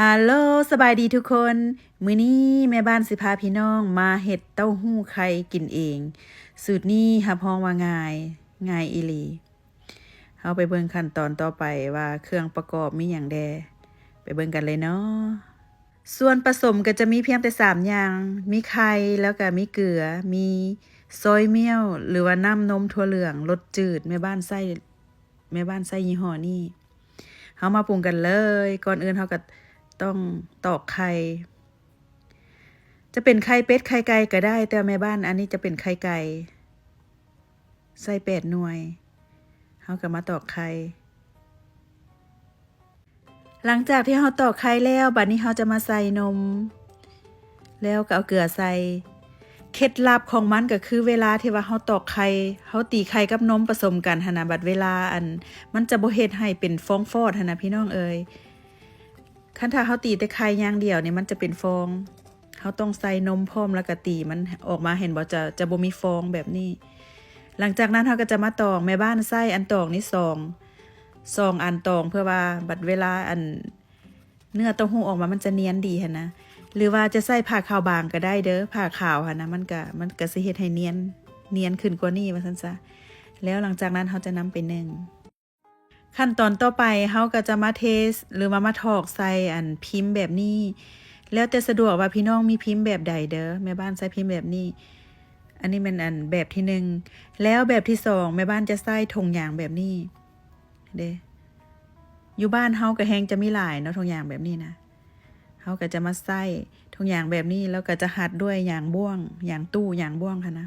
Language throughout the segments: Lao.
ຮາໂລ ສະບາຍດີທຸກຄົນ. ມື້ນີ້ແມ່ບ້ານຊິພາພີ່ນ້ອງມາເຮັດເຕົ້າຫູ້ໄຂ່ກິນເອງ. ສູດນີ້ຮັບຮອງວ່າງ່າຍ, ງ່າຍອີ່ຫຼີ. ເຮົາໄປເບິ່ງຂັ້ນຕອນຕໍ່ໄປວ່າເຄື່ອງປະກອບມີຫຍັງແດ່. ໄປເບິ່ງກັນເລີຍເນາະ. ສ່ວນປະສົມກໍຈະມີພຽງແຕ່ສາມຢ່າງ, ມີໄຂ່ ແລ້ວກໍມີເກືອ, ມີຊອຍມ້ຽວ ຫຼືວ່ານ້ຳນົມຖົ່ວເຫຼືອງລົດຈືດ. ແມ່ບ້ານໃຊ້, ແມ່ບ້ານໃຊ້ຍີ່ຫໍ້ນີ້. ເຮົາມາປຸງກັນເລີຍ. ກ່ອນອື່ນເຮົາກໍຕ້ອງຕອກໄຂ່. ຈະເປັນໄຂ່ເປັດໄຂ່ໄກ່ກໍໄດ້, ແຕ່ແມ່ບ້ານອັນນີ້ຈະເປັນໄຂ່ໄກ່. ໃສ່ແປດໜ່ວຍ. ເຮົາກໍມາຕອກໄຂ່. ຫຼັງຈາກທີ່ເຮົາຕອກໄຂ່ແລ້ວ, ບັດນີ້ເຮົາຈະມາໃສ່ນົມ ແລ້ວກໍເອົາເກືອໃສ່. ເຄັດລັບຂອງມັນກໍຄືເວລາທີ່ວ່າເຮົາຕອກໄຂ່, ເຮົາຕີໄຂ່ກັບນົມປະສົມກັນຫັ້ນນະ, ບັດເວລາອັນ ມັນຈະບໍ່ເຮັດໃຫ້ເປັນຟອງຟອດຫັ້ນນະ ພີ່ນ້ອງເອີຍ. ຄັນຖ້າເຮົາຕີແຕ່ໄຂ່ຢ່າງດຽວນີ້ ມັນຈະເປັນຟອງ. ເຮົາຕ້ອງໃສ່ນົມພ້ອມ ແລ້ວກໍຕີມັນອອກມາ, ເຫັນບໍ່? ຈະ, ຈະບໍ່ມີຟອງແບບນີ້. ຫຼັງຈາກນັ້ນເຮົາກໍຈະມາຕອກ. ແມ່ບ້ານໃຊ້ອັນຕອກນີ້ສອງ, ສອງອັນຕອງ ເພື່ອວ່າບັດເວລາອັນເນື້ອເຕົ້າຫູ້ອອກມາ ມັນຈະນຽນດີຫັ້ນນະ. ຫຼືວ່າຈະໃຊ້ຜ້າຂາວບາງກໍໄດ້ເດີ້, ຜ້າຂາວຫັ້ນນະ, ມັນກະ, ມັນກະຊິເຮັດໃຫ້ນຽນ, ນຽນຂຶ້ນກວ່ານີ້ ວ່າຊັ້ນຊະ. ແລ້ວຫຼັງຈາກນັ້ນເຮົາຈະນຳໄປໜຶ້ງ. ຂັ້ນຕອນຕໍ່ໄປເຮົາກໍຈະມາເທ ຫຼືວ່າມາຖອກໃສ່ອັນພິມແບບນີ້. ແລ້ວແຕ່ສະດວກວ່າພີ່ນ້ອງມີພິມແບບໃດເດີ້. ແມ່ບ້ານໃຊ້ພິມແບບນີ້. ອັນນີ້ແມ່ນອັນແບບທີໜຶ່ງ. ແລ້ວແບບທີສອງ ແມ່ບ້ານຈະໃຊ້ຖົງຢາງແບບນີ້ເດ້. ຢູ່ບ້ານເຮົາກໍແຮງຈະມີຫຼາຍເນາະ, ຖົງຢາງແບບນີ້ນະ. ເຮົາກໍຈະມາໃຊ້ຖົງຢາງແບບນີ້ ແລ້ວກໍຈະຮັດດ້ວຍຢາງບ້ວງ, ຢາງຕູ້, ຢາງບ້ວງຫັ້ນນະ.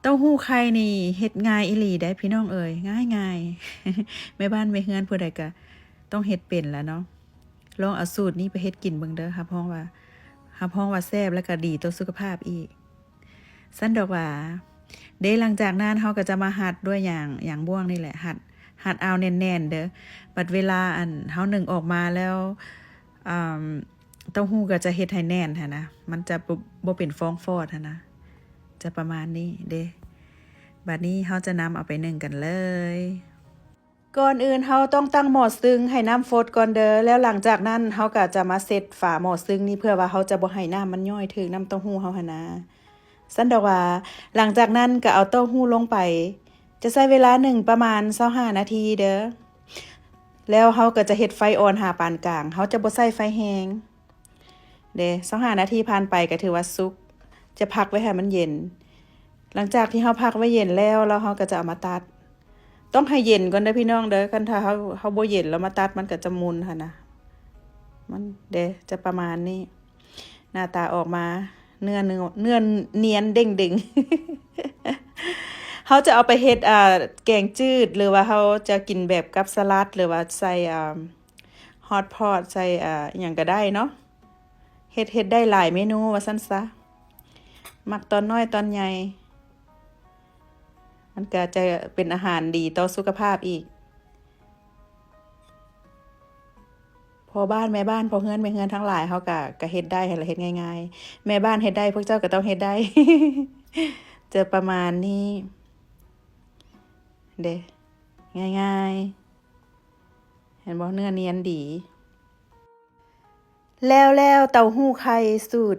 ເຕົ້າຫູ້ໄຂ່ນີ້ເຮັດງ່າຍອີ່ຫຼີເດ້ ພີ່ນ້ອງເອີຍ, ງ່າຍໆ. ແມ່ບ້ານແມ່ເຮືອນຜູ້ໃດກໍຕ້ອງເຮັດເປັນລະເນາະ. ລອງເອົາສູດນີ້ໄປເຮັດກິນເບິ່ງເດີ້, ຮັບຮອງວ່າ, ຮັບຮອງວ່າແຊບ ແລ້ວກໍດີຕໍ່ສຸຂະພາບອີກ. ຊັ້ນດອກຫວາ. ເດ້ ຫຼັງຈາກນັ້ນເຮົາກໍຈະມາຮັດດ້ວຍຢາງ, ຢາງບ້ວງນີ້ແຫຼະ, ຮັດ, ຮັດເອົາແໜ້ນໆເດີ້. ບັດເວລາອັນເຮົາໜຶ້ງອອກມາແລ້ວ, ອາ, ເຕົ້າຫູ້ກໍຈະເຮັດໃຫ້ແໜ້ນຫັ້ນນະ, ມັນຈະບໍ່, ບໍ່ເປັນຟອງຟອດຫັ້ນນະ, ຈະປະມານນີ້ເດ້. ບັດນີ້ເຮົາຈະນຳເອົາໄປໜຶ້ງກັນເລີຍ. ກ່ອນອື່ນເຮົາຕ້ອງຕັ້ງໝໍ້ຊຶງໃຫ້ນ້ຳຟົດກ່ອນເດີ້. ແລ້ວຫຼັງຈາກນັ້ນເຮົາກໍຈະມາເຊັດຝາໝໍ້ຊຶງນີ້ ເພື່ອວ່າເຮົາຈະບໍ່ໃຫ້ນ້ຳມັນຍ້ອຍຖືກນ້ຳເຕົ້າຫູ້ເຮົາຫັ້ນນາ. ຊັ້ນດອກຫວາ. ຫຼັງຈາກນັ້ນກໍເອົາເຕົ້າຫູ້ລົງໄປ. ຈະໃຊ້ເວລາໜຶ້ງປະມານຊາວຫ້ານາທີເດີ້. ແລ້ວເຮົາກໍຈະເຮັດໄຟອ່ອນຫາປານກາງ. ເຮົາຈະບໍ່ໃຊ້ໄຟແຮງເດ້. ຊາວຫ້ານາທີຜ່ານໄປກໍຖືວ່າສຸກ. ຈະພັກໄວ້ໃຫ້ມັນເຢັນ. ຫຼັງຈາກທີ່ເຮົາພັກໄວ້ເຢັນແລ້ວ, ແລ້ວເຮົາກໍຈະເອົາມາຕັດ. ຕ້ອງໃຫ້ເຢັນກ່ອນເດີ້ ພີ່ນ້ອງເດີ້. ຄັນຖ້າເຮົາ, ເຮົາບໍ່ເຢັນແລ້ວມາຕັດ ມັນກໍຈະໝຸ່ນຫັ້ນນະ. ມັນເດ້ ຈະປະມານນີ້. ໜ້າຕາອອກມາ ເນື້ອ, ເນື້ອ, ເນື້ອນຽນເດ້ງດຶງ. ເຮົາຈະເອົາໄປເຮັດ, ອາ, ແກງຈືດ ຫຼືວ່າເຮົາຈະກິນແບບກັບສະຫຼັດ ຫຼືວ່າໃສ່, ອາ, ຮອດພອດ ໃສ່, ອາ, ອີ່ຫຍັງກໍໄດ້ເນາະ. ເຮັດ, ເຮັດໄດ້ຫຼາຍເມນູວ່າຊັ້ນຊະ. ມັກຕອນນ້ອຍຕອນໃຫຍ່. ມັນກໍຈະເປັນອາຫານດີຕໍ່ສຸຂະພາບອີກ. ພໍ່ບ້ານແມ່ບ້ານ ພໍ່ເຮືອນແມ່ເຮືອນທັງຫຼາຍ ເຮົາກໍ, ກໍເຮັດໄດ້ຫັ້ນລະ, ເຮັດງ່າຍໆ. ແມ່ບ້ານເຮັດໄດ້ ພວກເຈົ້າກໍຕ້ອງເຮັດໄດ້. ຈະປະມານນີ້ເດ້ ງ່າຍໆ. ເຫັນບໍ່? ເນື້ອນຽນດີ. ແລ້ວ, ແລ້ວເຕົ້າຫູ້ໄຂ່ສູດ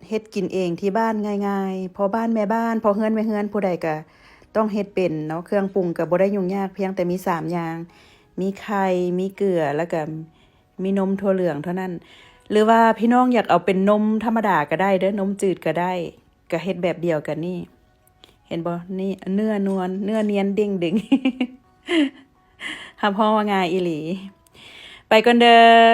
ເຮັດກິນເອງທີ່ບ້ານງ່າຍໆ. ພໍ່ບ້ານແມ່ບ້ານ ພໍ່ເຮືອນແມ່ເຮືອນຜູ້ໃດກໍຕ້ອງເຮັດເປັນເນາະ. ເຄື່ອງປຸງກໍບໍ່ໄດ້ຫຍຸ້ງຍາກ, ພຽງແຕ່ມີສາມຢ່າງ, ມີໄຂ່, ມີເກືອ ແລ້ວກໍມີນົມຖົ່ວເຫຼືອງເທົ່ານັ້ນ. ຫຼືວ່າພີ່ນ້ອງຢາກເອົາເປັນນົມທຳມະດາກໍໄດ້ເດີ້, ນົມຈືດກໍໄດ້. ກໍເຮັດແບບດຽວກັນນີ້ ເຫັນບໍ່? ນີ້ເນື້ອນວນ ເນື້ອນຽນເດ້ງດຶງ. ຮັບຮອງວ່າງ່າຍອີ່ຫຼີ. ໄປກ່ອນເດີ້.